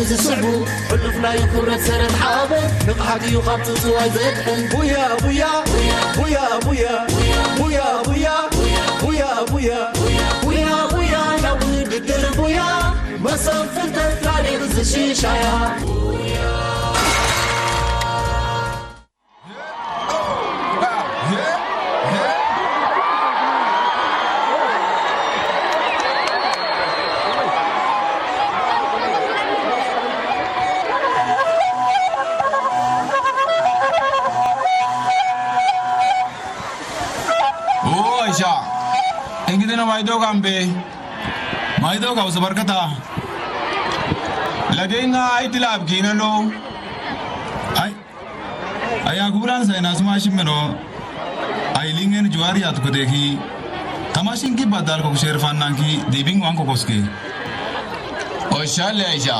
ዝስዕቡ ሕሉፍ ናይ ክብረት ሰረት ሓበን ንቕሓት እዩ ካብ ጽውጽዋይ ዘድሕን። ቡያ ቡያ ቡያ ቡያ ቡያ ቡያ ቡያ ቡያ ቡያ ቡያ ቡያ ናብ ውድድር ቡያ መሰብ ፍልጠት ታሪኽ ዝሽሻያ። Oisha, engidina maido gambe, maido gausa barkata. Lagena ai tilab kinalo. Ai. Aya kubulan saya nasuma shimeno. Ai lingen juari at kudeki. Tamashin ki badal ko sherfan nanki dibing wan ko koske. Oshale Aisha.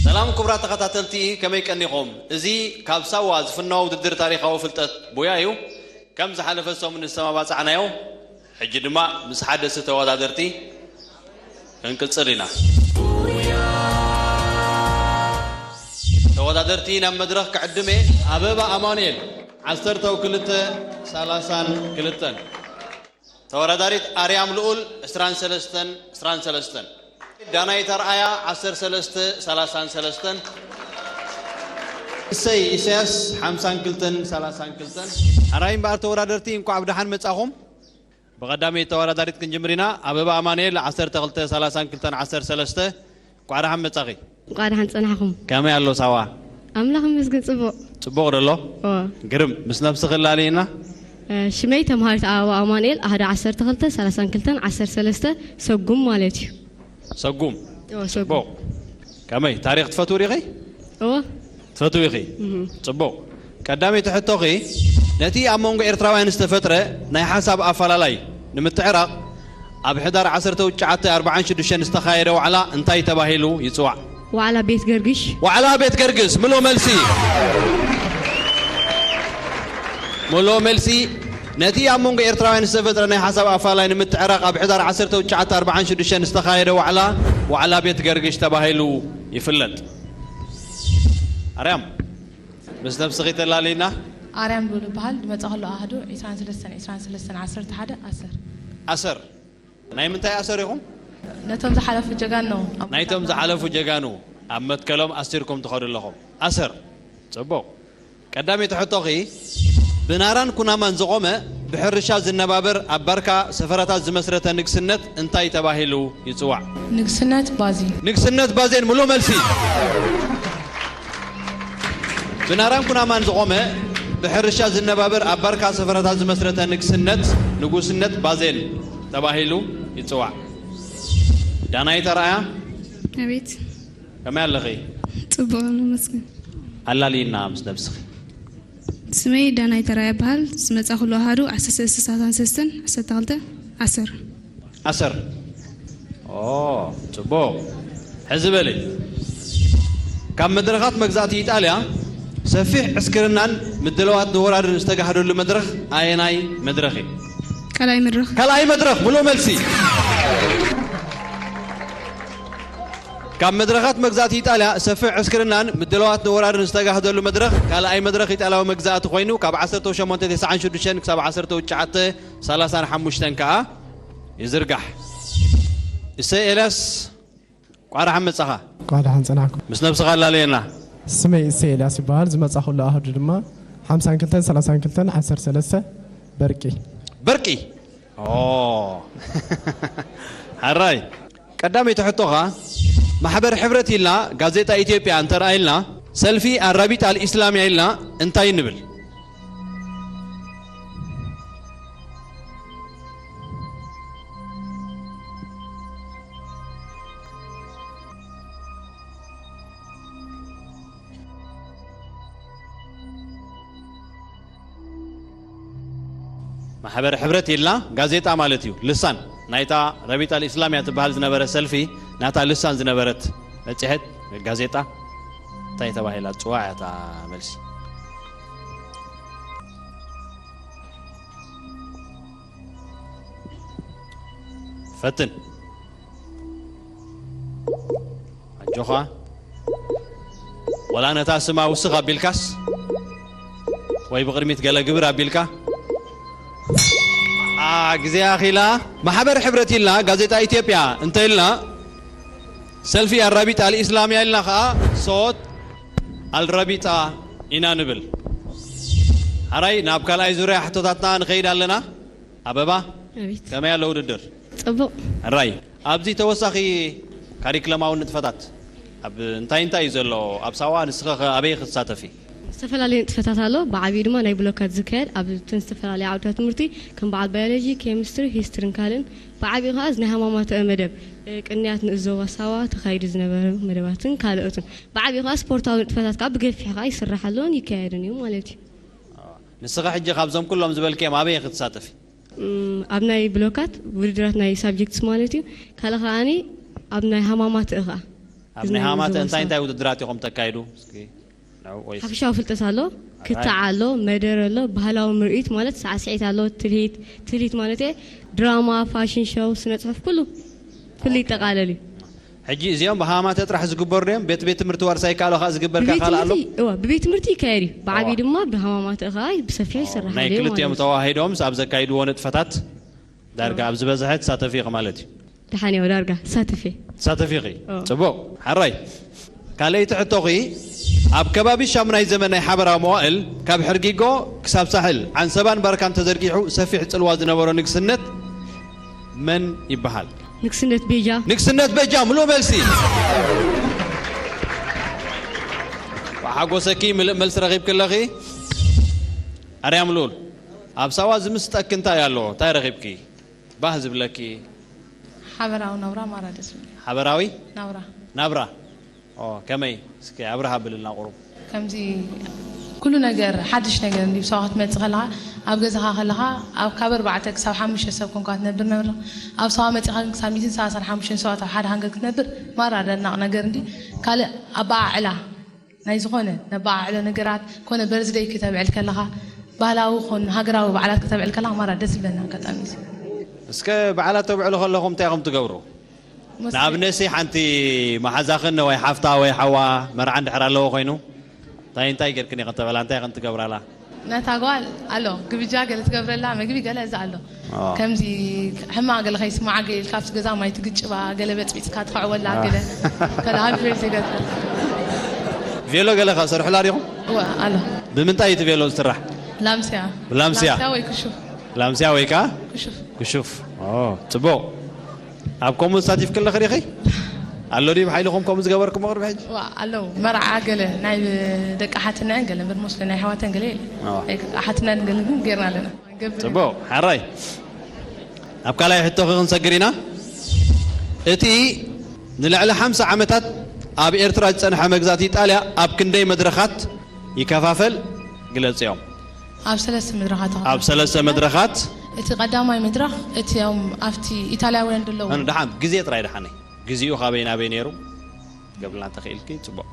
ሰላም ክቡራት ተኸታተልቲ፣ ከመይ ቀኒኹም? እዚ ካብ ሳዋ ዝፍነው ውድድር ታሪኻዊ ፍልጠት ቡያ እዩ። ከም ዝሓለፈ ሰሙን ዝተመባጻዕናዮ፣ ሕጂ ድማ ምስ ሓደስቲ ተወዳደርቲ ክንቅጽል ኢና። ተወዳደርቲ ናብ መድረኽ ክዕድም እየ። ኣበባ ኣማኑኤል፣ ዓሰርተው ክልተ፣ ሰላሳን ክልተን። ተወዳዳሪት ኣርያም ልኡል ዕስራን ሰለስተን ዕስራን ሰለስተን። ዳናይት ኣርኣያ ዓሰርተ ሰለስተ ሰላሳን ሰለስተን። እሰይ ኢሳያስ ሓምሳን ክልተን ሰላሳን ክልተን። ሕራይ እምበኣር ተወዳደርቲ እንኳዕ ብደሓን መጻኹም። ብቐዳመይቲ ተወዳዳሪት ክንጅምር ኢና። ኣበባ ኣማኑኤል ዓሰርተ ክልተ ሰላሳን ክልተን ዓሰርተ ሰለስተ። እንኳዕ ደሓን መጻኺ። እንኳዕ ደሓን ጸናሕኹም። ከመይ ኣሎ ሳዋ? ኣምላኽ ይመስገን ጽቡቕ። ጽቡቕ ዶ ኣሎ? እወ። ግርም። ምስ ነብስኺ ኣላልይና። እ፣ ሽመይ ተምሃሪት ኣበባ ኣማኑኤል ኣሃዱ ዓሰርተ ክልተ ሰላሳን ክልተን ዓሰርተ ሰለስተ ሰጉም ማለት እዩ። ሰጉም። እወ፣ ሰጉም። ጽቡቕ። ከመይ ታሪኽ ትፈትዊ ዲኺ? እወ። ትፈትዊ ኢኺ? እህ። ጽቡቕ። ቀዳመይቲ ሕቶኺ፣ ነቲ ኣብ መንጎ ኤርትራውያን ዝተፈጥረ ናይ ሓሳብ ኣፈላላይ ንምትዕራቕ ኣብ ሕዳር ዓሰርተ ትሽዓተ ኣርብዓን ሽዱሽተን ዝተኻየደ ዋዕላ እንታይ ተባሂሉ ይጽዋዕ? ዋዕላ ቤት ገርግሽ። ዋዕላ ቤት ገርግስ። ምሉእ መልሲ። ምሉእ መልሲ። ነቲ ኣብ መንጎ ኤርትራውያን ዝተፈጥረ ናይ ሓሳብ ኣፈላላይ ንምትዕራቕ ኣብ ሕዳር ዓሰርተ ትሽዓተ ኣርብዓን ሽዱሽተን ዝተኻየደ ዋዕላ፣ ዋዕላ ቤት ገርግሽ ተባሂሉ ይፍለጥ። ኣርያም፣ ምስ ነብስኺ ተላልይና። ኣርያም ሉል እበሃል። ዝመጻ ከሎ ኣሃዱ ዕስራን ሰለስተን ዕስራን ሰለስተን ዓሰርተ ሓደ ኣሰር። ኣሰር። ናይ ምንታይ ኣሰር ኢኹም? ነቶም ዝሓለፉ ጀጋኑ። ናይቶም ዝሓለፉ ጀጋኑ ኣብ መትከሎም ኣሲርኩም ትኸዱ ኣለኹም። ኣሰር። ጽቡቕ። ቀዳመይቲ ሕቶኺ፣ ብናራን ኩናማን ዝቖመ ብሕርሻ ዝነባበር ኣብ ባርካ ሰፈራታት ዝመስረተ ንግስነት እንታይ ተባሂሉ ይጽዋዕ? ንግስነት ባዜን። ንግስነት ባዜን። ምሉእ መልሲ። ብናራን ኩናማን ዝቖመ ብሕርሻ ዝነባበር ኣብ ባርካ ሰፈራታት ዝመስረተ ንግስነት፣ ንጉስነት ባዜን ተባሂሉ ይጽዋዕ። ዳናይት ኣርኣያ። ኣቤት። ከመይ ኣለኺ? ጽቡቕ፣ ንመስገን። ኣላልይና ምስ ነብስኺ። ስመይ ዳናይት ኣርኣያ ይበሃል። ዝመጻኹሉ ኣሃዱ ዓሰርተ ሰለስተ ሰላሳን ሰለስተን ዓሰርተ ክልተ ኣሰር። ኣሰር። ኦ፣ ጽቡቕ። ሕዚ በሊ። ካብ መድረኻት መግዛእቲ ኢጣልያ ሰፊሕ ዕስክርናን ምድላዋት ንወራርን ዝተጋህደሉ መድረኽ ኣየናይ መድረኽ እዩ? ካልኣይ መድረኽ። ካልኣይ መድረኽ፣ ምሉእ መልሲ። ካብ መድረኻት መግዛእቲ ኢጣልያ ሰፊሕ ዕስክርናን ምድላዋት ንወራርን ዝተጋህደሉ መድረኽ ካልኣይ መድረኽ ኢጣልያዊ መግዛእቲ ኮይኑ፣ ካብ ዓሰርተ ሸሞንተ ተስዓን ሽዱሽተን ክሳብ ዓሰርተ ትሽዓተ ሰላሳን ሓሙሽተን ከኣ ይዝርጋሕ። እሰይ ኤልያስ፣ እንቋዕ ደሓን መጻኻ። እንቋዕ ደሓን ጸናሕኩም። ምስ ነብስኻ ኣላለየና። ስመይ እሰይ ኤልያስ ይበሃል። ዝመጻኹሉ ኣሃዱ ድማ ሓምሳን ክልተን ሰላሳን ክልተን ዓሰርተ ሰለስተ በርቂ። በርቂ። ኦ። ሕራይ። ቀዳመይቲ ሕቶኻ፣ ማሕበር ሕብረት ኢልና ጋዜጣ ኢትዮጵያ እንተረኣይልና፣ ሰልፊ ኣራቢጣ ኣልኢስላምያ ኢልና እንታይ ንብል? ማሕበር ሕብረት ኢልና ጋዜጣ ማለት እዩ። ልሳን ናይታ ረቢጣ ኣልኢስላምያ ትበሃል ዝነበረ ሰልፊ፣ ናታ ልሳን ዝነበረት መጽሔት፣ ጋዜጣ እንታይ ተባሂላ ትጽዋዕ እያ እታ መልሲ? ፈትን። ኣጆኻ። ወላ ነታ ስማ ውስኽ ኣቢልካስ፣ ወይ ብቕድሚት ገለ ግብር ኣቢልካ። ኣ፣ ግዜ ኣኺላ። ማሕበር ሕብረት ኢልና፣ ጋዜጣ ኢትዮጵያ እንተ ኢልና፣ ሰልፊ ኣራቢጣ ኣልኢስላምያ ኢልና ኸኣ፣ ሶት ኣልረቢጣ ኢና ንብል። ሓራይ፣ ናብ ካልኣይ ዙርያ ሕቶታትና ንኸይድ ኣለና። ኣበባ፣ ኣቤት። ከመይ ኣሎ ውድድር? ጽቡቕ። ሕራይ፣ ኣብዚ ተወሳኺ ካሪክለማዊ ንጥፈታት ኣብ እንታይ እንታይ እዩ ዘሎ? ኣብ ሳዋ ንስኺ ኸ ኣበይ ክትሳተፊ? ዝተፈላለዩ ንጥፈታት ኣሎ። ብዓብዩ ድማ ናይ ብሎካት ዝካየድ ኣብ እተን ዝተፈላለያ ዓውድታት ትምህርቲ ከም በዓል ባዮሎጂ፣ ኬሚስትሪ፣ ሂስትሪን ካልእን። ብዓብዩ ኸኣ እዚ ናይ ሃማማተ መደብ፣ እ፣ ቅንያት ንኡስ ዞባ ሳዋ ተኻይዱ ዝነበረ መደባትን ካልኦትን። ብዓብዩ ኸኣ ስፖርታዊ ንጥፈታት ከኣ ብገፊሕ ኸኣ ይስራሕ ኣሎን ይካየድን እዩ ማለት እዩ። ንስኺ ሕጂ ካብዞም ኩሎም ዝበልክዮም ኣበይ ኢኺ ትሳተፊ? እም፣ ኣብ ናይ ብሎካት ውድድራት ናይ ሳብጀክትስ ማለት እዩ። ካልእ ከኣኒ ኣብ ናይ ሃማማት እኻ። ኣብ ናይ ሃማማት እንታይ እንታይ ውድድራት ኢኹም ተካይዱ? እስኪ ንዑ ወይስ ሓፈሻዊ ፍልጠት ኣሎ፣ ኣራይ። ክትዕ ኣሎ፣ መደር ኣሎ፣ ባህላዊ ምርኢት ማለት ሳዕስዒት ኣሎ፣ ትልሂት፣ ትልሂት ማለት እየ፣ ድራማ፣ ፋሽን ሾው፣ ስነ ጽሑፍ፣ ኩሉ፣ ኩሉ ይጠቃለል እዩ። ሕጂ እዚኦም ብሃማማተ ጥራሕ ዝግበሩ ድዮም? ቤት፣ ቤት ትምህርቲ ዋርሳይ ካልኦ ኸኣ ዝግበር ብቤት ካልእ ኣሎ? ትምህርቲ፣ እወ፣ ብቤት ትምህርቲ ይካየድ እዩ። ብዓብዩ እወ። ድማ ብሃማማተ እኻ ብሰፊሑ ይስራሕ ናይ ኣሎ እዩ ክልቲኦም ማለት እዩ። ተዋሂዶምስ ኣብ ዘካይድዎ ንጥፈታት ዳርጋ ኣብ ዝበዝሐ ትሳተፊ ኢኺ ማለት እዩ። ደሓን ያው ዳርጋ ሳተፌ ትሳተፊ ኢኺ። ጽቡቕ። ሓራይ፣ ካልኣይቲ ሕቶኺ፣ ኣብ ከባቢ ሻሙናይ ዘመን ናይ ሓበራዊ መዋእል ካብ ሕርጊጎ ክሳብ ሳሕል ዓንሰባን ባርካን ተዘርጊሑ ሰፊሕ ጽልዋ ዝነበሮ ንግስነት መን ይበሃል? ንግስነት ቤጃ ንግስነት በጃ። ምሉእ መልሲ። ሓጎሰኪ፣ ምልእ መልሲ ረኺብኪ ኣለኺ። ኣርያም ልኡል፣ ኣብ ሳዋ ዝምስጠኪ እንታይ ኣሎ? እንታይ ረኺብኪ? ባህ ዝብለኪ? ሓበራዊ ናብራ ማራ ደስ ዝብል ሓበራዊ ናብራ ናብራ። ኦ፣ ከመይ? እስኪ ኣብርሃ ብልልና ቁሩብ። ከምዚ ኩሉ ነገር ሓድሽ ነገር እንዲ ብሰዋ ክትመፅእ ከለኻ ኣብ ገዛኻ ከለኻ ኣብ ካብ ኣርባዕተ ክሳብ ሓሙሽተ ሰብ ኮንካ ትነብር ነብር ኣብ ሰዋ መፂኻ ግን ክሳብ ሚትን ሰላሳን ሓሙሽተን ሰባት ኣብ ሓደ ሃንገር ክትነብር ማራ ደናቕ ነገር እንዲ ካልእ ኣበዓዕላ ናይ ዝኾነ ነባዓዕለ ነገራት ኮነ በርዝደይ ክተብዕል ከለኻ ባህላዊ ኾን ሃገራዊ በዓላት ክተብዕል ከለኻ ማራ ደስ ዝብለና ኣጋጣሚ እዩ። እስከ በዓላት ተብዕሉ ከለኹም እንታይ ኢኹም ትገብሩ? ንኣብነሲ ሓንቲ መሓዛኽን ወይ ሓፍታ ወይ ሓዋ መርዓ እንድሕር ኣለዎ ኮይኑ እንታይ እንታይ ጌርክን ኢኽን ተበላ እንታይ ኢኽን ትገብራላ? ነታ ጓል ኣሎ ግብጃ ገለ ትገብረላ መግቢ ገለ እዛ ኣሎ ከምዚ ሕማቕ ገለ ከይስማዓ ገለ ኢልካ ኣብቲ ገዛ ማይ ትግጭባ ገለ በፅቢፅካ ትኸዕወላ ገለ ከላ ሃቢ ፌር ዘይገጥመላ ቬሎ ገለ ከ ሰርሑላ ዲኹም? እወ ኣሎ። ብምንታይ እዩ እቲ ቬሎ ዝስራሕ? ላምስያ። ላምስያ። ላምስያ ወይ ክሹፍ። ላምስያ ወይ ከዓ ክሹፍ። ክሹፍ። ኦ፣ ጽቡቕ። ኣብ ከምኡ ተሳቲፍኪ ኣለኺ ዲኺ? ኣሎ ድዩ ብሓይልኹም ከምኡ ዝገበርኩሞ ቅድሚ ሕጂ? ዋ ኣለዉ መርዓ ገለ ናይ ደቂ ሓትነአን ገለ እምበር ሞስሊ ናይ ኣሕዋተን ገለ የለ ኣዋ። ናይ ሓትነን ገለ ግን ጌርና ኣለና። ገብር ጽቡቕ ሓራይ ኣብ ካልኣይ ሕቶኺ ክንሰግር ኢና። እቲ ንልዕሊ ሓምሳ ዓመታት ኣብ ኤርትራ ዝጸንሐ መግዛእቲ ኢጣልያ ኣብ ክንደይ መድረኻት ይከፋፈል? ግለጽዮም። ኣብ ሰለስተ መድረኻት ኣብ ሰለስተ መድረኻት እቲ ቀዳማይ መድረኽ እቲኦም ኣብቲ ኢታልያውያን ዘለዉ ኣነ ደሓን ግዜ ጥራይ ደሓነይ ግዜኡ ካበይ ናበይ ነይሩ ገብርልና እንተኽኢልኪ ጽቡቕ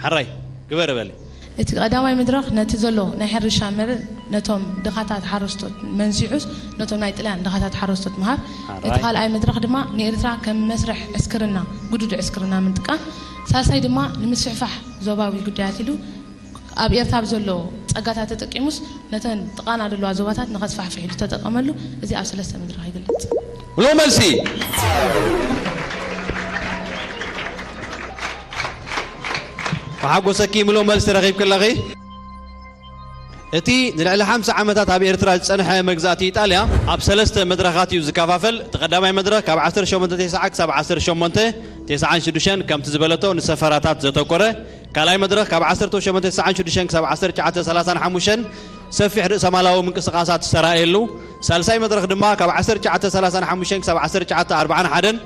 ሓራይ ግበር በሊ እቲ ቀዳማይ መድረኽ ነቲ ዘሎ ናይ ሕርሻ መርእ ነቶም ድኻታት ሓረስቶት መንዚዑስ ነቶም ናይ ጥልያን ድኻታት ሓረስቶት ምሃብ እቲ ካልኣይ መድረኽ ድማ ንኤርትራ ከም መስርሕ ዕስክርና ግዱድ ዕስክርና ምንጥቃም ሳልሳይ ድማ ንምስፍሕፋሕ ዞባዊ ጉዳያት ኢሉ ኣብ ኤርትራ ብዘሎ ጸጋታት ተጠቂሙስ ነተን ጥቓና ዘለዋ ዞባታት ንኸስፋሕፍሕ ኢሉ ዝተጠቐመሉ እዚ ኣብ ሰለስተ መድረኽ ይግለጽ። ምሉእ መልሲ። መሓጎሰኪ ምሉእ መልሲ ረኺብኪ ኣለኺ። እቲ ንልዕሊ ሓምሳ ዓመታት ኣብ ኤርትራ ዝጸንሐ መግዛእቲ ኢጣልያ ኣብ ሰለስተ መድረኻት እዩ ዝከፋፈል። እቲ ቀዳማይ መድረኽ ካብ ዓሰርተ ሸሞንተ ተስዓ ክሳብ ዓሰርተ ሸሞንተ ተስዓን ሽዱሽተን ከምቲ ዝበለቶ ንሰፈራታት ዘተኮረ ካልኣይ መድረኽ ካብ ዓሰርተ ሸሞንተ ተስዓን ሽዱሽተን ክሳብ ዓሰርተ ትሽዓተ ሰላሳን ሓሙሽተን ሰፊሕ ርእሰማላዊ ምንቅስቓሳት ዝተራእየሉ፣ ሳልሳይ መድረኽ ድማ ካብ ዓሰርተ ትሽዓተ ሰላሳን ሓሙሽተን ክሳብ ዓሰርተ ትሽዓተ ኣርብዓን ሓደን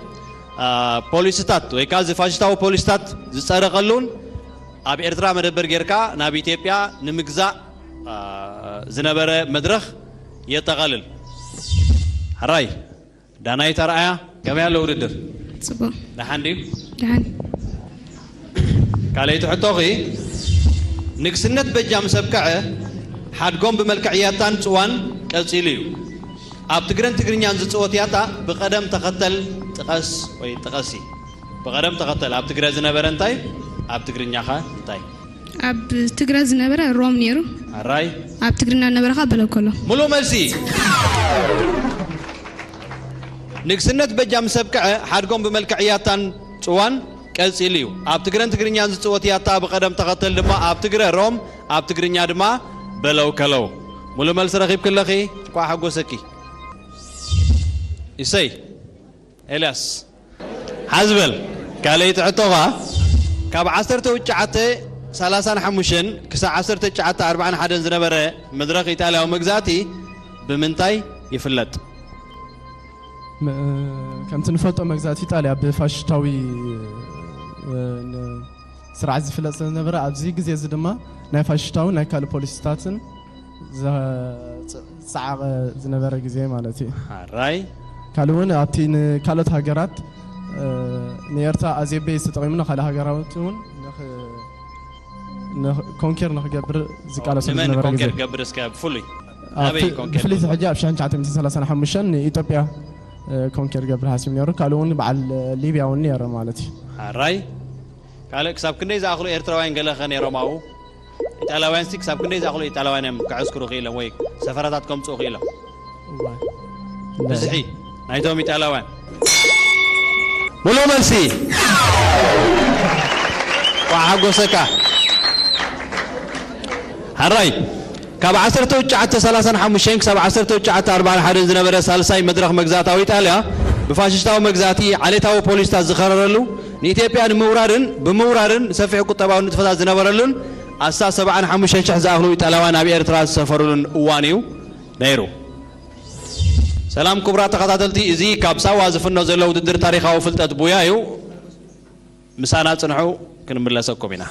ፖሊስታት ወይ ከዓ እዚ ፋሽስታዊ ፖሊስታት ዝፀረቐሉን ኣብ ኤርትራ መደበር ጌርካ ናብ ኢትዮጵያ ንምግዛእ ዝነበረ መድረኽ የጠቓልል። ሕራይ ዳናይት ኣርኣያ ከመይ ኣሎ ውድድር? ጽቡቕ። ደሓን ድዩ? ደሓን። ካልኣይቲ ሕቶኺ ንግስነት በጃ ምስ ኣብቅዐ ሓድጎም ብመልክዕ ያታን ጽዋን ቀጺሉ እዩ። ኣብ ትግረን ትግርኛን ዝጽወት ያታ ብቐደም ተኸተል ጥቀስ ወይ ጥቀሲ። ብቐደም ተኸተል ኣብ ትግረ ዝነበረ እንታይ ኣብ ትግርኛ ኸ እንታይ? ኣብ ትግረ ዝነበረ ሮም ነይሩ። ኣራይ። ኣብ ትግርና ዝነበረ ኸ በለኮሎ። ሙሉእ መልሲ። ንግስነት በጃ ምስ ኣብቅዐ ሓድጎም ብመልክዕ ያታን ጽዋን ቀጺሉ እዩ። ኣብ ትግረን ትግርኛን ዝጽወት ያታ ብቐደም ተኸተል ድማ ኣብ ትግረ ሮም፣ ኣብ ትግርኛ ድማ በለው ከለው። ሙሉእ መልሲ ረኺብኪ ኣለኺ። እንቋዕ ሓጎሰኪ። ይሰይ ኤልያስ። ሓዝበል ካልኣይቲ ሕቶኻ ካብ ዓሰርተ ትሽዓተ ሰላሳን ሓሙሽተን ክሳብ ዓሰርተ ትሽዓተ ኣርባዓን ሓደን ዝነበረ መድረኽ ኢጣልያዊ መግዛእቲ ብምንታይ ይፍለጥ? ከምቲ ንፈልጦ መግዛእቲ ኢጣልያ ብፋሽስታዊ ስርዓት ዝፍለጥ ስለዝነበረ ኣብዚ ግዜ እዚ ድማ ናይ ፋሽስታዊ ናይ ካልእ ፖሊሲታትን ዝፃዓቐ ዝነበረ ግዜ ማለት እዩ። ሓራይ ካልእ እውን ኣብቲ ንካልኦት ሃገራት ንኤርትራ ኣዜቤ ዝተጠቒሙ ንካልእ ሃገራውቲ እውን ኮንኬር ንክገብር ዝቃለሰሉ ዝነበረ ግዜ። ገብር እስከ ብፍሉይ ኣበይ ኮንኬር ብፍልይቲ ሕጂ ኣብ ሽሕን ትሽዓተ ሚእትን ሰላሳን ሓሙሽተን ንኢትዮጵያ ኮንኬር ገብር ሓሲቡ ነይሩ። ካልእ እውን በዓል ሊብያ እውን ነይረ ማለት እዩ። ሓራይ ካልእ ክሳብ ክንደይ ዝኣኽሉ ኤርትራውያን ገለ ኸ ነይሮም ኣብኡ? ኢጣልያውያን ሲ ክሳብ ክንደይ ዝኣኽሉ ኢጣልያውያን እዮም ክዕስክሩ ክኢሎም ወይ ሰፈራታት ከምፅኡ ክኢሎም? ብዝሒ ናይቶም ኢጣልያውያን። ሙሉእ መልሲ። ኳዕ ሓጎሰካ። ሓራይ ካብ ዓሰርተ ትሽዓተ ሰላሳን ሓሙሽተን ክሳብ ዓሰርተ ትሽዓተ ኣርባዓን ሓደን ዝነበረ ሳልሳይ መድረኽ መግዛእታዊ ኢጣልያ ብፋሽስታዊ መግዛእቲ ዓሌታዊ ፖሊስታት ዝኸረረሉ ንኢትዮጵያ ንምውራርን ብምውራርን ሰፊሕ ቁጠባዊ ንጥፈታት ዝነበረሉን ኣስታት ሰብዓን ሓሙሽተን ሽሕ ዝኣኽሉ ኢጣልያውያን ኣብ ኤርትራ ዝሰፈሩሉን እዋን እዩ ነይሩ። ሰላም ክቡራት ተኸታተልቲ፣ እዚ ካብ ሳዋ ዝፍኖ ዘሎ ውድድር ታሪኻዊ ፍልጠት ቡያ እዩ። ምሳና ጽንሑ፣ ክንምለሰኩም ኢና።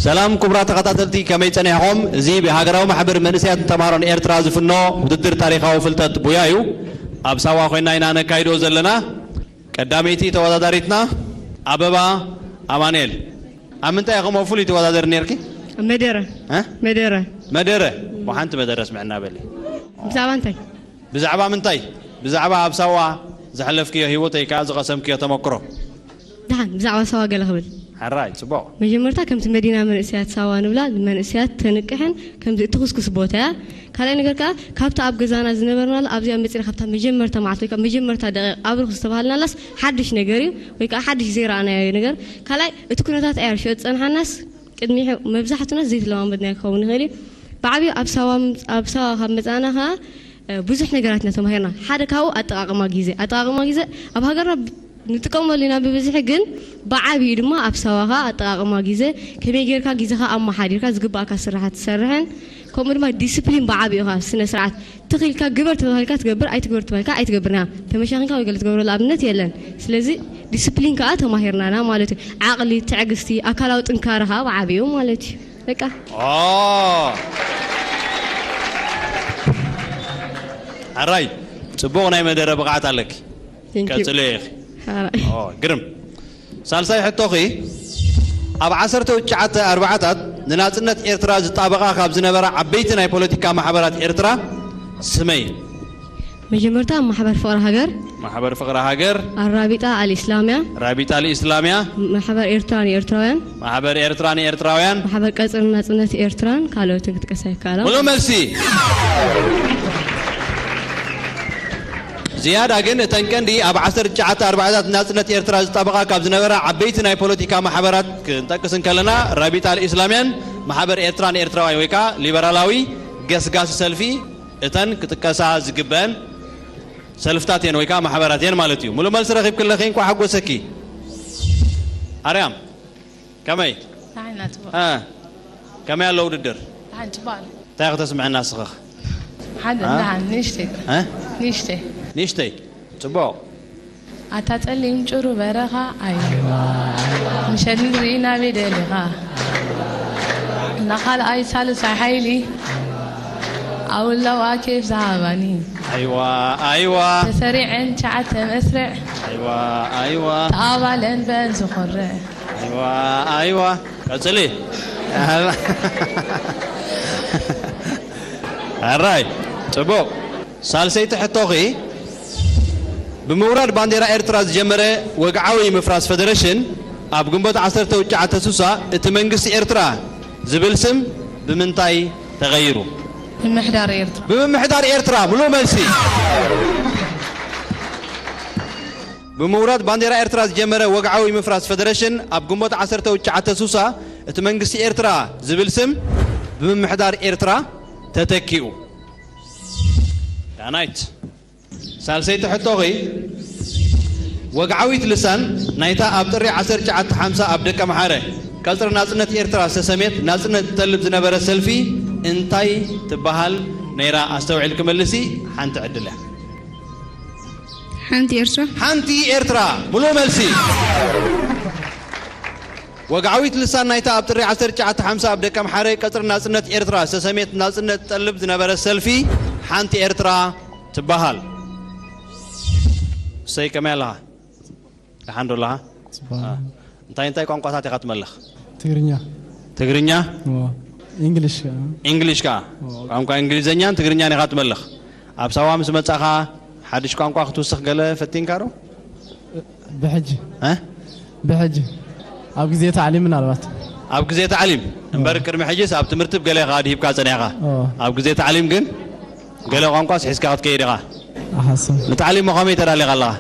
ሰላም ክቡራት ተኸታተልቲ፣ ከመይ ጸኒሕኹም? እዚ ብሃገራዊ ማሕበር መንእሰያትን ተምሃሮን ኤርትራ ዝፍኖ ውድድር ታሪኻዊ ፍልጠት ቡያ እዩ። ኣብ ሳዋ ኮይና ኢና ነካይዶ ዘለና። ቀዳመይቲ ተወዳዳሪትና ኣበባ ኣማኑኤል። ኣብ ምንታይ ኢኹም ፍሉይ ተወዳደሪ ነርኪ? መደረ። እ? መደረ። መደረ። ወሓንቲ መደረ ስምዕና በሊ። ብዛዕባ እንታይ? ብዛዕባ ምንታይ? ብዛዕባ ኣብ ሳዋ ዘሕለፍክዮ ህይወት ወይ ከኣ ዝቐሰምክዮ ተመክሮ። ደሓን፣ ብዛዕባ ሳዋ ገለ ክብል። ሕራይ፣ ጽቡቕ። መጀመርታ ከምቲ መዲና መንእሰያት ሳዋ ንብላ፣ ንመንእሰያት ተንቅሕን ከምዚ እትኹስኩስ ቦታ እያ። ካልኣይ ነገር ከኣ ካብቲ ኣብ ገዛና ዝነበርናሉ ኣብዚኣ መጺና ካብታ መጀመርታ መዓልቲ ወይ ከኣ መጀመርታ ደቂቕ ኣብርኽ ዝተባሃልናላስ ሓድሽ ነገር እዩ፣ ወይ ከኣ ሓድሽ ዘይረኣናዮ ነገር። ካልኣይ እቲ ኩነታት ኣያ ርሽዮ ዝጸንሓናስ ቅድሚ መብዛሕቱና ዘይተለማመድናዮ ክኸውን ይኽእል እዩ። ብዓብዩ ኣብ ሳዋ ኣብ ሳዋ ካብ መጻና ከኣ ብዙሕ ነገራት ኢና ተማሂርና። ሓደ ካብኡ ኣጠቓቕማ ግዜ። ኣጠቓቕማ ግዜ ኣብ ሃገርና ብ- ንጥቀመሉ ኢና ብብዝሒ፣ ግን ብዓብዩ ድማ ኣብ ሳዋ ከኣ ኣጠቓቕማ ግዜ፣ ከመይ ጌርካ ግዜኻ ኣመሓዲርካ ዝግባኣካ ስራሓት ትሰርሕን፣ ከምኡ ድማ ዲስፕሊን ብዓብዩ ከኣ ስነ ስርዓት ትኺልካ ግበር ተባሂልካ ትገብር፣ ኣይትግበር ተባሂልካ ኣይትገብርና። ተመሻኺንካ ወይ ገለ ትገብረሉ ኣብነት የለን። ስለዚ ዲስፕሊን ከኣ ተማሂርናና ማለት እዩ። ዓቕሊ፣ ትዕግስቲ፣ ኣካላዊ ጥንካረ ከኣ ብዓብዩ ማለት እዩ። በቃ። ኦ። ኣራይ፣ ጽቡቕ ናይ መደረ ብቕዓት ኣለኪ። Thank you። ቀጽሎ ኢኺ። ኣራይ። ኦ፣ ግርም። ሳልሳይ ሕቶኺ፣ ኣብ ዓሰርተ ትሽዓተ ኣርባዓታት ንናጽነት ኤርትራ ዝጣበቓ ካብ ዝነበራ ዓበይቲ ናይ ፖለቲካ ማሕበራት ኤርትራ ስመይ። መጀመርታ ማሕበር ፍቕሪ ሃገር። ማሕበር ፍቕሪ ሃገር። ኣራቢጣ ኣልኢስላምያ። ራቢጣ ኣልኢስላምያ። ማሕበር ኤርትራ ንኤርትራውያን። ማሕበር ኤርትራ ንኤርትራውያን። ማሕበር ቀጽሪ ናጽነት ኤርትራን ካልኦትን ክትቀሳ ይከኣላ። ሙሉእ መልሲ። ዝያዳ ግን እተን ቀንዲ ኣብ ዓሰርተ ትሽዓተ ኣርባዓታት ናጽነት ኤርትራ ዝጣበቓ ካብ ዝነበራ ዓበይቲ ናይ ፖለቲካ ማሕበራት ክንጠቅስ እንከለና፣ ራቢጣ ኣልኢስላምያን ማሕበር ኤርትራ ንኤርትራውያን ወይ ከኣ ሊበራላዊ ገስጋሲ ሰልፊ እተን ክጥቀሳ ዝግበአን ሰልፍታት እየን ወይ ከኣ ማሕበራት እየን ማለት እዩ። ሙሉእ መልሲ ረኺብኪ ኣለኺ፣ እንኳዕ ሓጎሰኪ። ኣርያም፣ ከመይ? ደሓን ኢና፣ ጽቡቕ። እ፣ ከመይ ኣሎ ውድድር? ደሓን፣ ጽቡቕ ኣሎ። እንታይ ከተስምዐና እስኺ? ሓደ፣ እ? ደሓን፣ ንእሽተይ ጥራሕ። እ? ንእሽተይ። ንእሽተይ? ጽቡቕ። ኣታ ጸሊም ጭሩ በረኻ፣ ኣይዋ፣ ምሸት ንርኢ ናበይ ደሊኻ? እና ካልኣይ ሳልሳይ ሓይሊ፣ ኣውላው ኣኬፍ ዝሃባኒ። ኣይዋ፣ ኣይዋ። ተሰሪዐን ሸዓተ መስርዕ። ኣይዋ፣ ኣይዋ። ተኣባለን በን ዝኾርዕ። ኣይዋ፣ ኣይዋ። ቀጽሊ። ኣራይ፣ ጽቡቕ። ሳልሰይቲ ሕቶኺ፣ ብምውራድ ባንዴራ ኤርትራ ዝጀመረ ወግዓዊ ምፍራስ ፈደረሽን ኣብ ግንቦት ዓሰርተ ትሽዓተ ስሳ እቲ መንግስቲ ኤርትራ ዝብል ስም ብምንታይ ተቐይሩ? ምምሕዳር ኤርትራ። ብምምሕዳር ኤርትራ፣ ምሉእ መልሲ። ብምውራድ ባንዴራ ኤርትራ ዝጀመረ ወግዓዊ ምፍራስ ፈደረሽን ኣብ ግንቦት ዓሰርተ ትሽዓተ ስሳ እቲ መንግስቲ ኤርትራ ዝብል ስም ብምምሕዳር ኤርትራ ተተኪኡ። ዳናይት። ሳልሰይቲ ሕቶኺ፣ ወግዓዊት ልሳን ናይታ ኣብ ጥሪ ዓሰርተ ትሽዓተ ሓምሳ ኣብ ደቀምሓረ ቀጽሪ ናጽነት ኤርትራ ዝተሰምየት ናጽነት ትጠልብ ዝነበረ ሰልፊ እንታይ ትበሃል ነይራ? ኣስተውዒልኪ መልሲ፣ ሓንቲ ዕድል እያ። ሓንቲ ኤርትራ። ሓንቲ ኤርትራ፣ ምሉእ መልሲ። ወግዓዊት ልሳን ናይታ ኣብ ጥሪ ዓሰርተ ትሽዓተ ሓምሳ ኣብ ደቀምሓረ ቀጽሪ ናጽነት ኤርትራ ዝተሰምየት ናጽነት ትጠልብ ዝነበረ ሰልፊ ሓንቲ ኤርትራ ትበሃል። እሰይ፣ ከመይ ኣለኻ? ደሓን ዶ ኣለኻ? ጽቡቕ። አ፣ እንታይ እንታይ ቋንቋታት ኢኻ ትመልኽ? ትግርኛ። ትግርኛ? እዎ። ኢንግሊሽ ከኣ። ኢንግሊሽ ከኣ? እዎ። ቋንቋ እንግሊዘኛን ትግርኛን ኢኻ ትመልኽ። ኣብ ሳዋ ምስ መጻኻ ሓድሽ ቋንቋ ክትውስኽ ገለ ፈቲንካ ዶ? ብሕጂ። እ? ብሕጂ። ኣብ ግዜ ታዕሊም ምናልባት። ኣብ ግዜ ታዕሊም እምበር፣ ቅድሚ ሕጂስ ኣብ ትምህርቲ ብገለ ኢኻ ድሂብካ ጸኒሕካ። ኣብ ግዜ ታዕሊም ግን ገለ ቋንቋስ ሒዝካ ክትከይድ ኢኻ። ንታዕሊም ከመይ ተዳሊኻ ኣለኻ?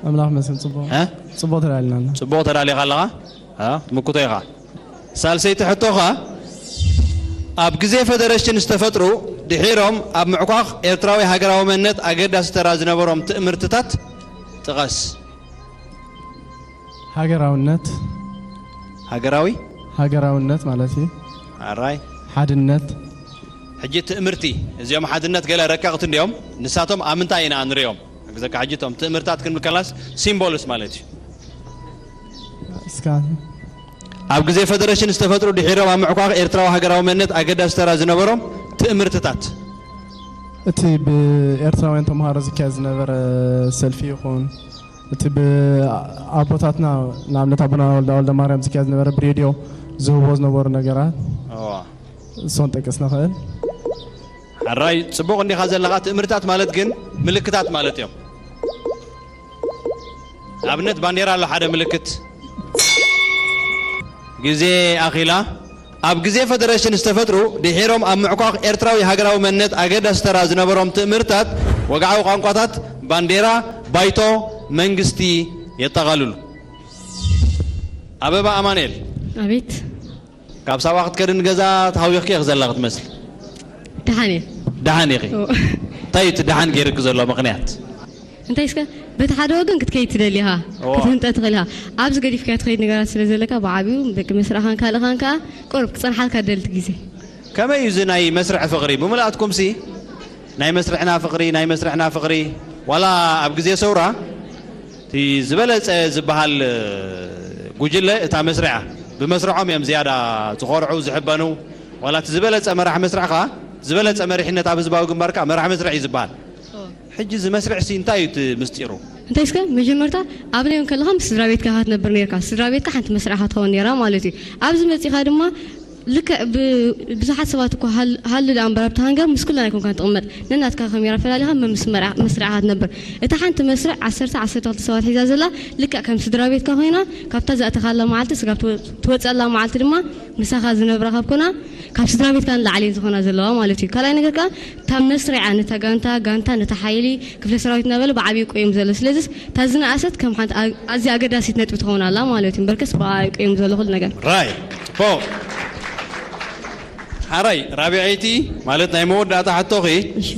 ኣምላኽ መስል ጽቡቕ። እ? ጽቡቕ ተዳሊና ኣለና። ጽቡቕ ተዳሊኻ ኣለኻ? እ? ምኩቶ ኢኻ። ሳልሰይቲ ሕቶኻ፣ ኣብ ግዜ ፈደረሽን ዝተፈጥሩ፣ ድሒሮም ኣብ ምዕኳኽ ኤርትራዊ ሃገራዊ መንነት ኣገዳሲ ተራ ዝነበሮም ትእምርትታት ጥቐስ። ሃገራውነት። ሃገራዊ? ሃገራውነት ማለት እዩ። ኣራይ። ሓድነት። ሕጂ ትእምርቲ፣ እዚኦም ሓድነት ገለ ረቀቕቲ እንዲኦም፣ ንሳቶም ኣብ ምንታይ ኢና ንሪኦም? ግዘካ ሕጂ እቶም ትእምርታት ክንብል ከላስ ሲምቦልስ ማለት እዩ። እስካ ኣብ ግዜ ፈደረሽን ዝተፈጥሩ ድሒሮም ኣብ ምዕኳኽ ኤርትራዊ ሃገራዊ መንነት ኣገዳሲ ተራ ዝነበሮም ትእምርትታት። እቲ ብኤርትራውያን ተምሃሮ ዝካየድ ዝነበረ ሰልፊ ይኹን፣ እቲ ብኣቦታትና፣ ንኣብነት ኣቦና ወልዳ ወልደ ማርያም ዝካየድ ዝነበረ ብሬድዮ ዝህቦ ዝነበሩ ነገራት፣ እዋ። እሶን ጠቅስ ንኽእል። ሕራይ፣ ጽቡቕ እንዲኻ ዘለኻ። ትእምርታት ማለት ግን ምልክታት ማለት እዮም። ኣብነት ባንዴራ ኣሎ ሓደ ምልክት። ግዜ ኣኺላ። ኣብ ግዜ ፈደረሽን ዝተፈጥሩ፣ ድሒሮም ኣብ ምዕኳኽ ኤርትራዊ ሃገራዊ መንነት ኣገዳሲ ተራ ዝነበሮም ትእምርታት፣ ወግዓዊ ቋንቋታት፣ ባንዴራ፣ ባይቶ፣ መንግስቲ የጠቓልሉ። ኣበባ ኣማኑኤል። ኣቤት። ካብ ሳዋ ክትከዲ ንገዛ ተሃዊኽኪ ኢኺ ዘለኺ ትመስሊ። ደሓን እየ። ደሓን ኢኺ። ኦ። እንታይ እዩ እቲ ደሓን ገይርኪ ዘሎ ምኽንያት? እንታይ እስከ፣ በቲ ሓደ ወገን ክትከይድ ትደሊ ኢኻ፣ እዋ። ክትህንጠ ትኽእል ኢኻ። ኣብዚ ገዲፍካዮ ትኸይድ ነገራት ስለ ዘለካ፣ ብዓቢኡ ደቂ መስርዕኻን ካልእኻን ከኣ ቁሩብ ክጸንሓልካ ትደሊ እቲ ግዜ። ከመይ እዩ እዚ ናይ መስርዕ ፍቕሪ? ብምልኣትኩምሲ ናይ መስርዕና ፍቕሪ፣ ናይ መስርዕና ፍቕሪ፣ ዋላ ኣብ ግዜ ሰውራ እቲ ዝበለጸ ዝበሃል ጉጅለ እታ መስርዕ እያ። ብመስርዖም እዮም ዝያዳ ዝኾርዑ፣ ዝሕበኑ። ዋላ እቲ ዝበለጸ መራሕ መስርዕ ከኣ፣ ዝበለጸ መሪሕነት ኣብ ህዝባዊ ግንባር ከኣ መራሕ መስርዕ እዩ ዝበሃል። ሕጂ እዚ መስርዕሲ እንታይ እዩ እቲ ምስጢሩ? እንታይ እስከ፣ መጀመርታ ኣብ ላዮን ከለኻ ምስ ስድራ ቤትካ ኢኻ ትነብር ነርካ። ስድራ ቤትካ ሓንቲ መስርዕ ኢኻ ትኸውን ነራ ማለት እዩ። ኣብዚ መጺኻ ድማ ልክዕ ብ-፣ ብዙሓት ሰባት እኮ ሃል-፣ ሃሉ ደኣ እምበር ኣብቲ ሃንገር ምስ ኩለን ኣይኮንካን ትቕመጥ። ነናትካ ካሜራ ፈላሊኻ መ-፣ ምስ መርዓ-፣ መስርዕኻ ትነብር። እታ ሓንቲ መስርዕ ዓሰርተ፣ ዓሰርተ ክልተ ሰባት ሒዛ ዘላ ልክዕ ከም ስድራ ቤትካ ኮይና፣ ካብታ ዘእተኻላ መዓልቲ ስጋብ ትወ-፣ ትወጸላ መዓልቲ ድማ ምሳኻ ዝነብራ ካብ ኮና፣ ካብ ስድራ ቤትካ ንላዕሊ እየን ዝኾና ዘለዋ ማለት እዩ። ካልኣይ ነገር ከኣ፣ እታ መስርዓ ነታ ጋንታ፣ ጋንታ ነታ ሓይሊ፣ ክፍለ ሰራዊት እናበለ ብዓብዩ ቆይም ዘሎ። ስለዚስ፣ እታ ዝነኣሰት ከም ሓንቲ ኣ-፣ ኣዝያ ኣገዳሲት ነጥቢ ትኸውን ኣላ ማለት እዩ። እምበርከስ ብኣ እዩ ቆይም ዘሎ ኩሉ ነገር። ራይ፣ ጽቡቕ። ሓራይ፣ ራብዐይቲ ማለት ናይ መወዳእታ ሕቶኺ፣ እሺ።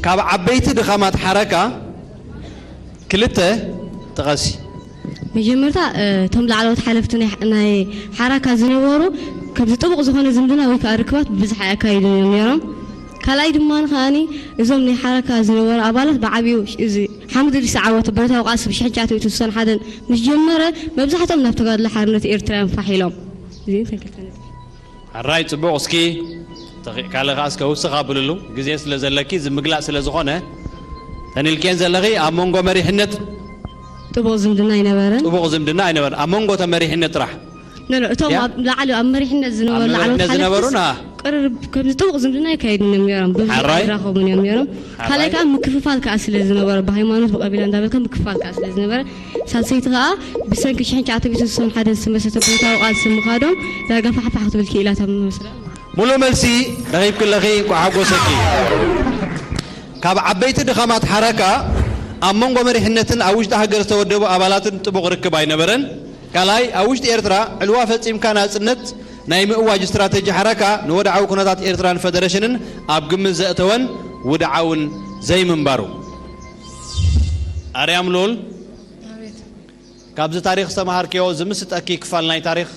ካብ ዓበይቲ ድኻማት ሓረካ ክልተ ጥቐሲ። መጀመርታ፣ እ፣ እቶም ላዕለዎት ሓለፍቲ ናይ፣ ናይ ሓራካ ዝነበሩ፣ ከምዚ ጥቡቕ ዝኾነ ዝምድና ወይ ከኣ ርክባት ብብዝሒ ኣየካይዱን እዮም ነይሮም። ካልኣይ ድማ ከኣኒ፣ እዞም ናይ ሓራካ ዝነበሩ ኣባላት ብዓቢኡ እዚ ሓምድ ድሪስ ዓወት ብረታዊ ቃልሲ ብ ሽሕን ትሽዓተ ሚእትን ስሳን ሓደን ምስ ጀመረ፣ መብዛሕትኦም ናብ ተጋድሎ ሓርነት ኤርትራ እዮም ፋሕ ኢሎም። እዚአን እተን ክልተ ነጥቢ። ሕራይ፣ ጽቡቕ። እስኪ ተኺእካለ ከኣ እስከ ውስኽ ኣብልሉ፣ ግዜ ስለ ዘለኪ፣ እዚ ምግላጽ ስለ ዝኾነ፣ ተን ኢልክየን ዘለኺ ኣብ መንጎ መሪሕነት ጥቡቕ ዝምድና ኣይነበረን። ጥቡቕ ዝምድና ኣይነበረን። ኣብ መንጎ እቶም መሪሕነት ጥራሕ። ኖ፣ ኖ፣ እቶም ያ? ኣብ ላዕሊ፣ ኣብ መሪሕነት ዝነበሩ ኣብ ላዕለዎት መሪሕነት ሓለፍቲ ዝነበሩን፣ አ። ቅርርብ፣ ከምዚ ጥቡቕ ዝምድና ኣይካየዱን እዮም ነይሮም። ብብዝሒ ሓራይ? ኣይራኸቡን እዮም ነይሮም። ሓራይ? ካልኣይ ከኣ ምክፍፋል ከኣ ስለ ዝነበረ፣ ብሃይማኖት፣ ብቐቢላ እንዳበልካ ምክፍፋል ከኣ ስለ ዝነበረ፣ ሳልሰይቲ ከኣ ብሰንኪ ሽሕን ትሽዓተ ሚእትን ስሳን ሓደን ዝተመስረተ ብረታዊ ቃልሲ ምኻዶም ዳርጋ ፋሕፋሕ ክትብል ክኢላ እታ መመስረት። ሙሉእ መልሲ ረኺብኪ ኣለኺ፣ እንኳዕ ሓጎሰኪ። ካብ ዓበይቲ ድኻማት ሓረካ፣ ኣብ መንጎ መሪሕነትን ኣብ ውሽጢ ሃገር ዝተወደቡ ኣባላትን ጥቡቕ ርክብ ኣይነበረን። ካልኣይ፣ ኣብ ውሽጢ ኤርትራ ዕልዋ ፈጺምካ ናጽነት ናይ ምእዋጅ ስትራተጂ ሓረካ ንወድዓዊ ኩነታት ኤርትራን ፈደረሽንን ኣብ ግምት ዘእተወን ውድዓውን ዘይምንባሩ። ኣርያም ልኡል፣ ኣቤት። ካብዚ ታሪኽ ዝተምሃርክዮ ዝምስጠኪ ክፋል ናይ ታሪኽ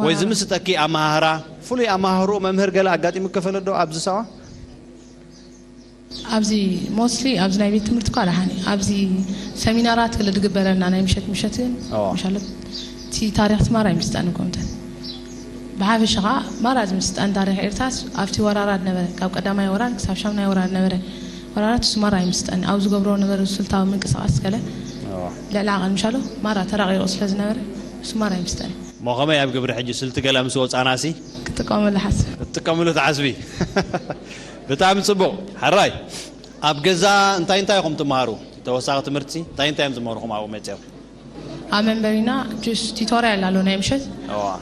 ወይ ዋው። ዝምስጠኪ ኣመሃህራ፣ ፍሉይ ኣመሃህርኡ መምህር ገለ ኣጋጢሙኪ ፈለዶ ኣብዚ ሳዋ? ኣብዚ ሞስትሊ ኣብዚ ናይ ቤት ትምህርቲ እኳ ደሓን እዩ። ኣብዚ ሰሚናራት ክለ ዝግበረልና ናይ ምሸት ምሸት ግን ኣዎ። ምሻሎ እቲ ታሪኽ ትማራ ኣይምስጠን እኮ እንተ ብሓፈሻ ኸዓ ማራ ዝምስጠን ታሪኽ ኤርትራስ ኣብቲ ወራራት ነበረ፣ ካብ ቀዳማይ ወራር ክሳብ ሻምናይ ወራር ነበረ። ወራራት እሱ ማራ ኣይምስጠን፣ ኣብ ዝገብሮ ነበረ ስልታዊ ምንቅስቃስ ገለ ኣዎ። ልዕሊ ዓቐን ምሻሎ ማራ ተራቂቑ ስለ ዝነበረ እሱ ማራ ኣይምስጠን። እሞ ከመይ ኣብ ግብሪ ሕጂ ስልቲ ገለ ምስ ወጻናሲ? ክጥቀመሉ ሓስብ። ክትጥቀምሉ ትሓስቢ? ብጣዕሚ ጽቡቕ። ሕራይ፣ ኣብ ገዛ እንታይ እንታይ ኢኹም ትመሃሩ? ተወሳኺ ትምህርቲ እንታይ እንታይ እዮም ዝመሃሩኹም ኣብኡ መጺኦም? ኣብ መንበሪና ጁስ ቲቶርያል ኣሎ ናይ ምሸት።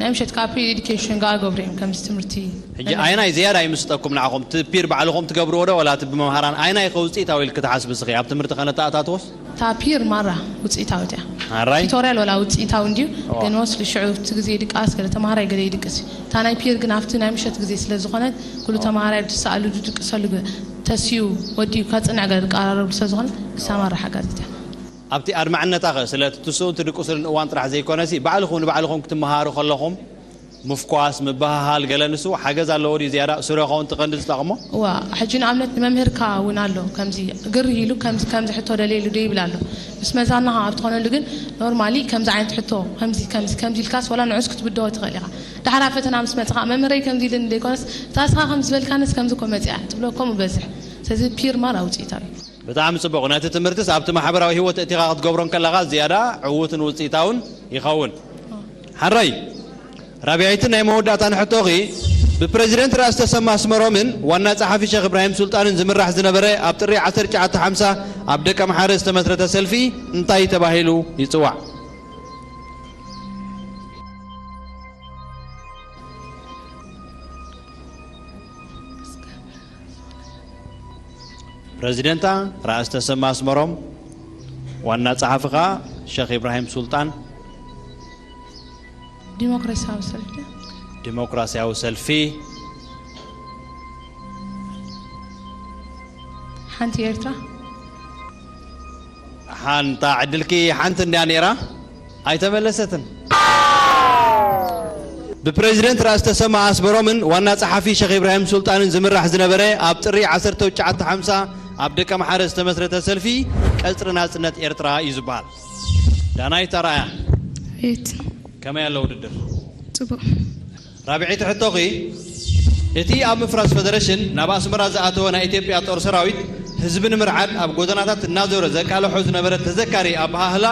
ናይ ምሸት ካብ ፒር ኤዱኬሽን ጋር ገብሩ እዮም ከምዚ ትምህርቲ። ሕጂ ኣይናይ ዝያዳ ይምስጠኩም ንዓኹም? እቲ ፒር ባዕልኹም ትገብርዎ ዶ፣ ወላ እቲ ብመምሃራን ኣይናይ ከ ውፅኢታዊ ኢልክ ትሓስብ እስኺ? ኣብ ትምህርቲ ከነተኣታትዎስ? እታ ፒር ማራ ውፅኢታዊት እያ። ኣራይ? ቲቶርያል ወላ ውፅኢታዊ እንድዩ፣ ግን ሞስሊ ሽዑ እቲ ግዜ ድቃስ ገለ ተምሃራይ ገለ ይድቅስ እዩ። እታ ናይ ፒር ግን ኣብቲ ናይ ምሸት ግዜ ስለ ዝኾነት፣ ኩሉ ተምሃራይ ብትሰኣሉ ድድቅሰሉ፣ ተስዩ ወዲኡ ከፅንዕ ገለ ድቀራረብሉ ስለ ዝኾነ፣ እሳ ማራ ሓጋዚት እያ። ኣብቲ ኣድማዕነታ ከ፣ ስለ እቲ ትስኡን ትድቅስሉን እዋን ጥራሕ ዘይኮነሲ፣ ባዕልኹም ንባዕልኹም ክትመሃሩ ከለኹም ምፍኳስ፣ ምብህሃል፣ ገለ ንሱ ሓገዝ ኣለዎ ድዩ ዝያዳ? ስረኻ እውን ትቐንዲ ዝጠቕሞ? እዋ፣ ሕጂ ንኣብነት ንመምህርካ እውን ኣሎ፣ ከምዚ ግር ኢሉ፣ ከምዚ፣ ከምዚ ሕቶ ደልየሉ ዶ ይብል ኣሎ። ምስ መዛናኻ ኣብ ትኾነሉ ግን፣ ኖርማሊ ከምዚ ዓይነት ሕቶ፣ ከምዚ፣ ከምዚ፣ ከምዚ ኢልካስ፣ ወላ ንዑስ ክትብድሆ ትኽእል ኢኻ። ዳሕራ ፈተና ምስ መጽኻ፣ መምህረይ ከምዚ ኢሉኒ ዘይኮነስ፣ እታ እስኻ ከም ዝበልካንስ ከምዚ እኮ መጺኣ፣ ትብሎ ከምኡ በዝሕ። ስለዚ ፒር ማራ ውጽኢታዊ። ብጣዕሚ ጽቡቕ። ነቲ ትምህርትስ ኣብቲ ማሕበራዊ ህይወት እቲኻ ክትገብሮ እንከለኻ ዝያዳ ዕዉትን ውጽኢታውን ይኸውን። ሓራይ፣ ራብያይትን ናይ መወዳእታን ሕቶኺ፣ ብፕረዚደንት ራእሲ ተሰማ ኣስመሮምን ዋና ጸሓፊ ሸኽ እብራሂም ሱልጣንን ዝምራሕ ዝነበረ ኣብ ጥሪ ዓሰርተ ትሽዓተ ሓምሳ ኣብ ደቀምሓረ ዝተመስረተ ሰልፊ እንታይ ተባሂሉ ይጽዋዕ? ፕረዚደንታ ራእሲ ተሰማ ኣስመሮም፣ ዋና ጸሓፊ ኸኣ ሸኽ ኢብራሂም ሱልጣን። ዲሞክራሲያዊ ሰልፊ። ዲሞክራሲያዊ ሰልፊ። ሓንቲ ኤርትራ። ሓንታ ዕድልኪ ሓንቲ እንድያ ነይራ፣ ኣይተመለሰትን። ብፕረዚደንት ራእሲ ተሰማ ኣስመሮምን ዋና ጸሓፊ ሸኽ ኢብራሂም ሱልጣንን ዝምራሕ ዝነበረ ኣብ ጥሪ ዓሰርተ ትሽዓተ ሓምሳ ኣብ ደቀምሓረ ዝተመስረተ ሰልፊ ቀጽሪ ናጽነት ኤርትራ እዩ ዝበሃል። ዳናይት ኣርኣያ፣ ኣቤት። ከመይ ኣሎ ውድድር? ጽቡቕ። ራብዐይቲ ሕቶኺ፣ እቲ ኣብ ምፍራስ ፈደረሽን ናብ ኣስመራ ዝኣተወ ናይ ኢትዮጵያ ጦር ሰራዊት ህዝቢ ንምርዓድ ኣብ ጎደናታት እናዞረ ዘቃልሖ ዝነበረ ተዘካሪ ኣበሃህላ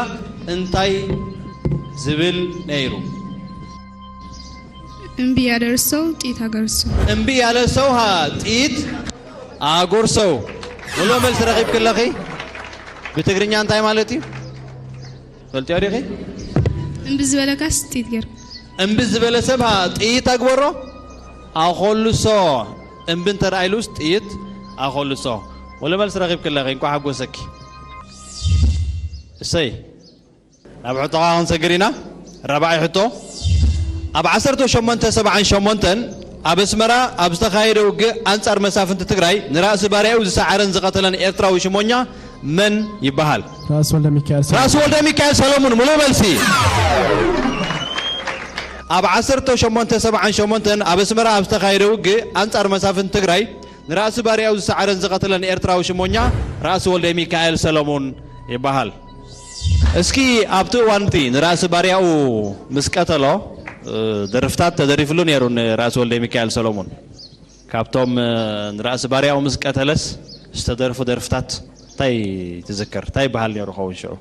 እንታይ ዝብል ነይሩ? እምቢ ያለ ሰው ጥይት አጎርሰው። እምቢ ያለ ሰው፣ ሃ፣ ጥይት ኣጎርሰው። ሙሉእ መልሲ ረኺብኪ ኣለኺ። ብትግርኛ እንታይ ማለት እዩ? ፈልጥዮ ዲኺ? እምቢ ዝበለካስ ጥይት ገይር። እምቢ ዝበለ ሰብ፣ ሃ፣ ጥይት ኣግበሮ፣ ኣኾልሶ። እምቢ እንተ ደኣ ኢሉስ ጥይት ኣኾልሶ። ሙሉእ መልሲ ረኺብኪ ኣለኺ። እንኳዕ ሓጎሰኪ። እሰይ። ናብ ሕቶኻ ክንሰግር ኢና። ራብዓይ ሕቶ። ኣብ ዓሰርተ ሸሞንተ ሰብዓን ሸሞንተን ኣብ ኣስመራ ኣብ ዝተኻየደ ውግእ ኣንጻር መሳፍንቲ ትግራይ ንራእሲ ባርያኡ ዝሰዓረን ዝቐተለን ኤርትራዊ ሽሞኛ መን ይበሃል? ራእሲ ወልደ ሚካኤል ሰለሙን። ራእሲ ወልደ ሚካኤል ሰለሙን፣ ሙሉእ መልሲ። ኣብ ዓሰርተ ሸሞንተ ሰብዓን ሸሞንተን ኣብ ኣስመራ ኣብ ዝተኻየደ ውግእ ኣንጻር መሳፍንቲ ትግራይ ንራእሲ ባርያኡ ዝሰዓረን ዝቐተለን ኤርትራዊ ሽሞኛ ራእሲ ወልደ ሚካኤል ሰለሙን ይበሃል። እስኪ ኣብቲ እዋን እቲ ንራእሲ ባርያኡ ምስ ቀተሎ፣ እ፣ ደርፍታት ተደሪፍሉ ነይሩ ንራእሲ ወልደ ሚካኤል ሰሎሞን። ካብቶም፣ እ፣ ንራእሲ ባርያኡ ምስ ቀተለስ ዝተደርፉ ደርፍታት እንታይ ትዝክር? እንታይ ይበሃል ነይሩ ኸውን ሽዑ?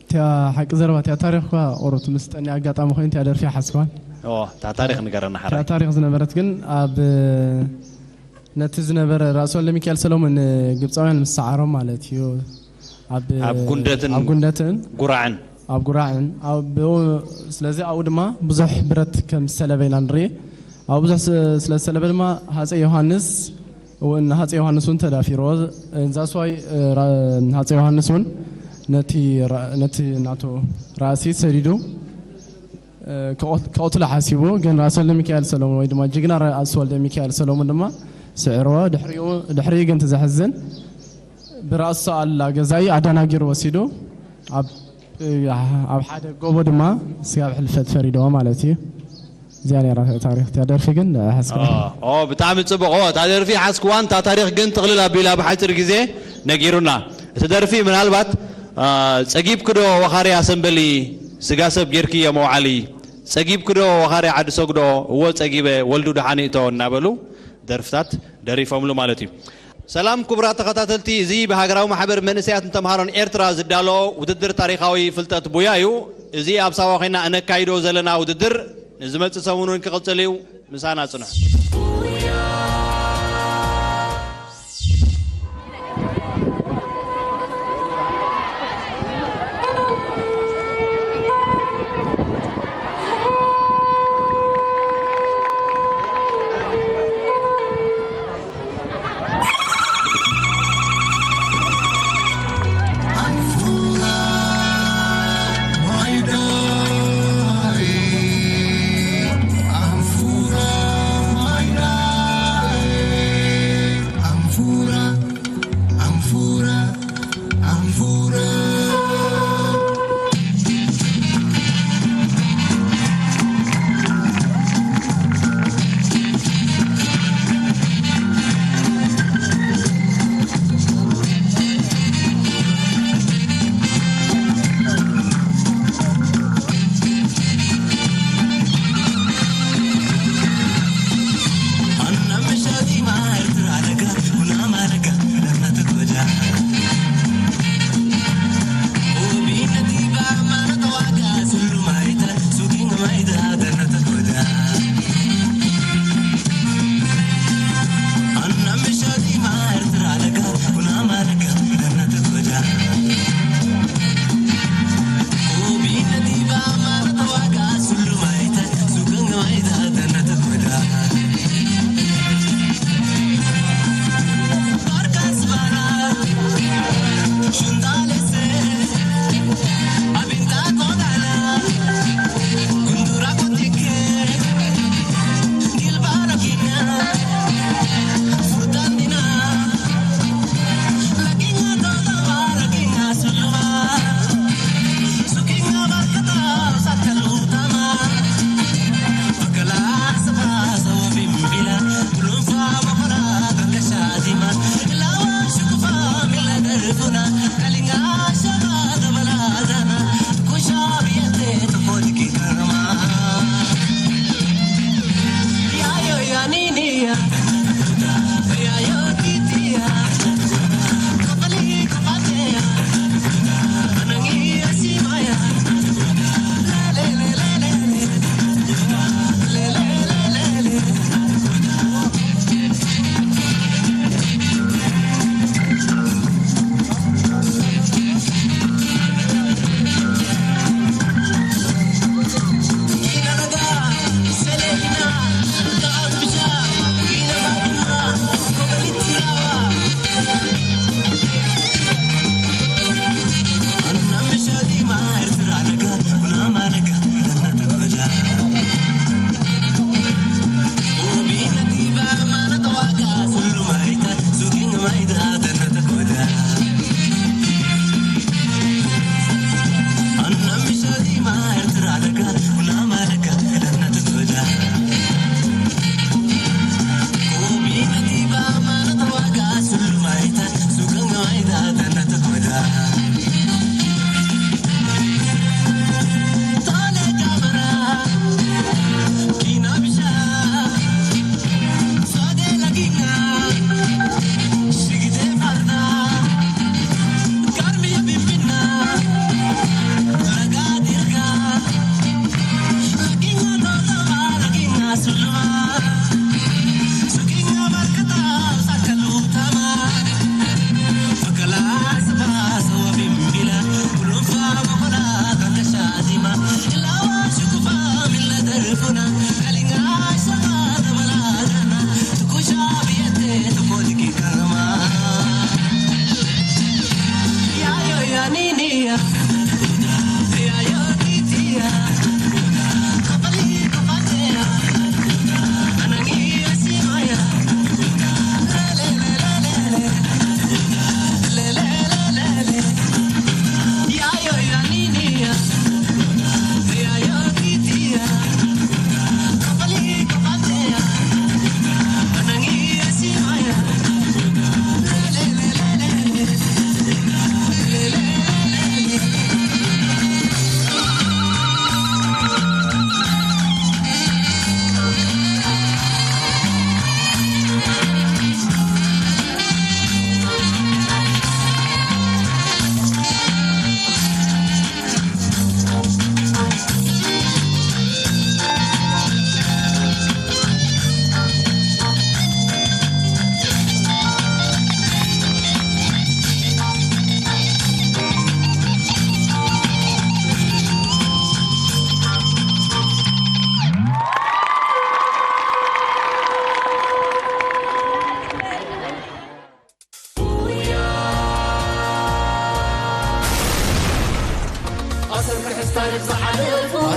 እቲያ ሓቂ ዘረባ፣ እቲያ ታሪኽ እኳ ቁሩብ ትምስጠኒ ኣጋጣሚ ኮይኑ እቲያ ደርፊ ሓስኳን። ኦ፣ እታ ታሪኽ ንገረና ሓራይ። እቲያ ታሪኽ ዝነበረት ግን ኣብ ነቲ ዝነበረ ራእሲ ወልደ ሚካኤል ሰሎሞን ግብፃውያን ምስ ሰዓሮም ማለት እዩ። ኣብ ኣብ ጉንደትን ኣብ ጉንደትን ጉራዕን። ኣብ ጉራዕን። ኣብ፣ ስለዚ ኣብኡ ድማ ብዙሕ ብረት ከም ዝሰለበ ኢና ንርኢ። ኣብ ብዙሕ ስ-፣ ስለ ዝሰለበ ድማ ሃፀይ ዮሃንስ እውን፣ ሃፀይ ዮሃንስ እውን ተዳፊርዎ። ዛስዋይ፣ እ፣ ራ-፣ ሃፀይ ዮሃንስ እውን ነቲ ራ-፣ ነቲ ናቱ ራእሲ ሰዲዱ፣ እ፣ ክቐት-፣ ክቐትሎ ሓሲቡ፣ ግን ራእሲ ወልደ ሚካኤል ሰሎሞን ወይ ድማ ጅግና ራእሲ ወልደ ሚካኤል ሰሎሞን ድማ ስዕርዎ። ድሕሪኡ፣ ድሕሪኡ ግን እቲ ዘሕዝን ብራእሲ ኣሉላ ገዛኢ ኣደናጊሩ ወሲዱ ኣብ፣ ኣብ ሓደ ጎቦ ድማ ስጋብ ሕልፈት ፈሪድዎ ማለት እዩ። እዚኣ ነይራ ታሪኽ እታ ደርፊ ግን ሓስካ። ኦ፣ ኦ፣ ብጣዕሚ ጽቡቕ። ኦ፣ እታ ደርፊ ሓስክዋን እታ ታሪኽ ግን ጥቕልል ኣቢላ ብሓጺር ግዜ ነጊሩና። እቲ ደርፊ ምናልባት፣ አ፣ ጸጊብኪ ዶ ወኻርያ ሰምበሊ ስጋ ሰብ ጌርክዮ መውዓሊ፣ ጸጊብኪ ዶ ወኻርያ ዓዲ ሰግዶ፣ እወ ጸጊበ ወልዱ ደሓን ይእቶ እናበሉ ደርፍታት ደሪፎምሉ ማለት እዩ። ሰላም ክቡራት ተኸታተልቲ፣ እዚ ብሃገራዊ ማሕበር መንእሰያትን ተምሃሮን ኤርትራ ዝዳሎ ውድድር ታሪኻዊ ፍልጠት ቡያ እዩ። እዚ ኣብ ሳዋ ኮይና እነካይዶ ዘለና ውድድር ንዝመጽእ ሰሙን እውን ክቕጽል እዩ። ምሳና ጽንሑ።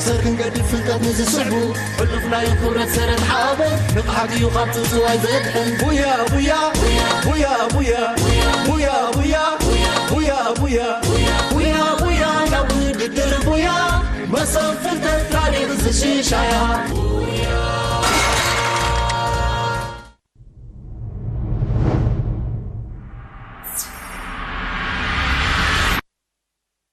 ሰር ክንገድፍ ፍልጠት ንዝስዕቡ ሕሉፍ ናይ ክብረት ሰረት ሓበን ንቕሓት እዩ ካብ ጽውጽዋይ ዘድሕን። ቡያ ቡያ ቡያ ቡያ ቡያ ቡያ ቡያ ቡያ ቡያ ቡያ ናብ ውድድር ቡያ መሰብ ፍልጠት ታሪኽ ዝሽሻያ።